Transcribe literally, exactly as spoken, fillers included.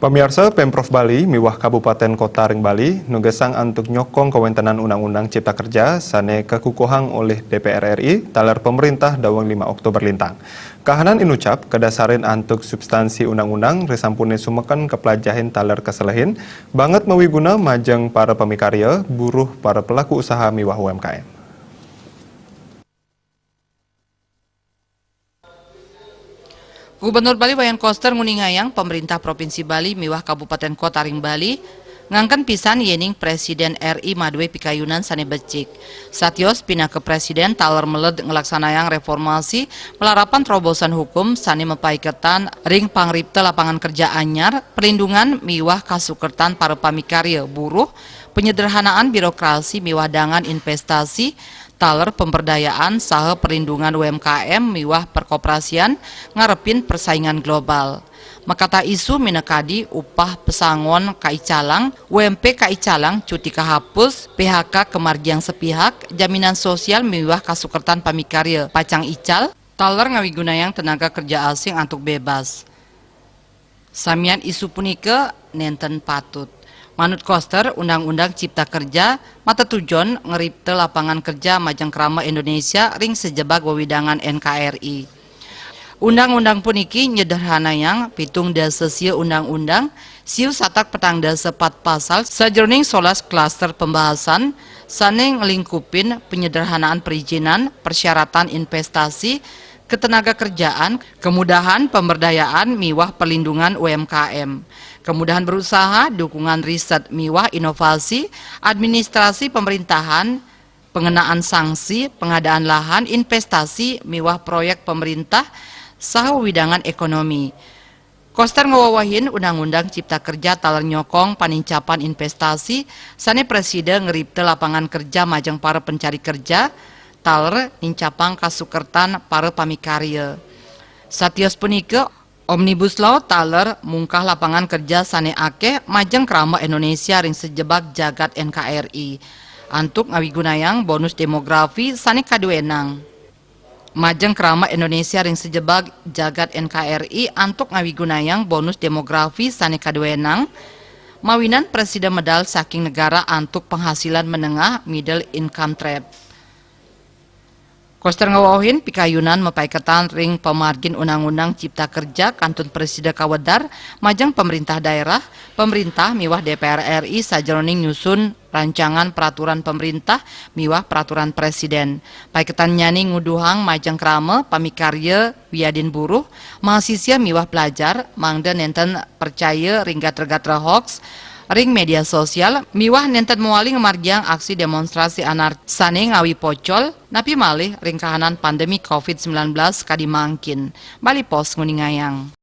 Pamiarsa, Pemprov Bali miwah Kabupaten Kota ring Bali nugesang antuk nyokong kawentenan Undang-Undang Cipta Kerja sane kakukuhang olih D P R R I taler pemerintah daweg lima Oktober lintang. Kahanan inucap kadasarin antuk substansi undang-undang risampune sumeken kaplajahin taler kaselehin, banget mawiguna majeng para pamikarya, buruh, para pelaku usaha miwah U M K M. Gubernur Bali Wayan Koster nguningayang pemerintah Provinsi Bali miwah Kabupaten Kota ring Bali ngangken pisan yening Presiden R I madue pikayunan sane becik. Satios pinaka Presiden taler meled nglaksanayang reformasi malarapan terobosan hukum sane mapaiketan ring pangripta lapangan kerja anyar, perlindungan miwah kasukertan para pamikarya buruh, penyederhanaan birokrasi miwah dangan investasi, taler pemberdayaan saha perlindungan U M K M miwah perkoperasian ngarepin persaingan global. Makata isu minakadi upah pesangon kaicalang, U M P kaicalang, cuti kahapus, P H K kamargiang sepihak, jaminan sosial miwah kasukertan pamikarya pacang ical, taler ngawigunayang tenaga kerja asing antuk bebas. Samian isu punika nenten patut. Manut Koster, Undang-Undang Cipta Kerja matetujon ngripta lapangan kerja majeng krama Indonesia ring sajebag wewidangan N K R I. Undang-undang puniki nyederhanayang pitung dasa sia undang-undang, siu satak petang dasa pat pasal sajeroning solas klaster pembahasan sane nglingkupin penyederhanaan perizinan, persyaratan investasi, ketenaga kerjaan, kemudahan pemberdayaan miwah perlindungan U M K M, kemudahan berusaha, dukungan riset miwah inovasi, administrasi pemerintahan, pengenaan sanksi, pengadaan lahan, investasi miwah proyek pemerintah, saha wewidangan ekonomi. Koster ngawewehin Undang-Undang Cipta Kerja taler nyokong panincapan investasi sane prasida ngripta lapangan kerja majeng para pencari kerja, taler nincapang kasukertan para pamikarya. Satios punika, Omnibus Law taler mungkah lapangan kerja sane akeh majeng krama Indonesia ring sajebag jagat N K R I. Antuk ngawigunayang bonus demografi sane kaduenang. Majeng krama Indonesia ring sajebag jagat N K R I antuk ngawigunayang bonus demografi sane kaduenang, mawinan prasida medal saking negara antuk penghasilan menengah, middle income trap. Koster ngawewehin pikayunan mapaiketan ring pamargin Undang-Undang Cipta Kerja kantun prasida kawedar majeng pemerintah daerah, pemerintah miwah D P R R I sajeroning nyusun rancangan peraturan pemerintah miwah peraturan presiden. Paiketannyane nguduhang majeng krama, pamikarya wiadin buruh, mahasiswa miwah pelajar, mangda nenten percaya ring gatra-gatra hoax ring media sosial, miwah nenten mawali ngamargiang aksi demonstrasi anarkis sane ngawi pocol, napi malih ring kahanan pandemi covid sembilan belas kadi mangkin. Bali Post nguningayang.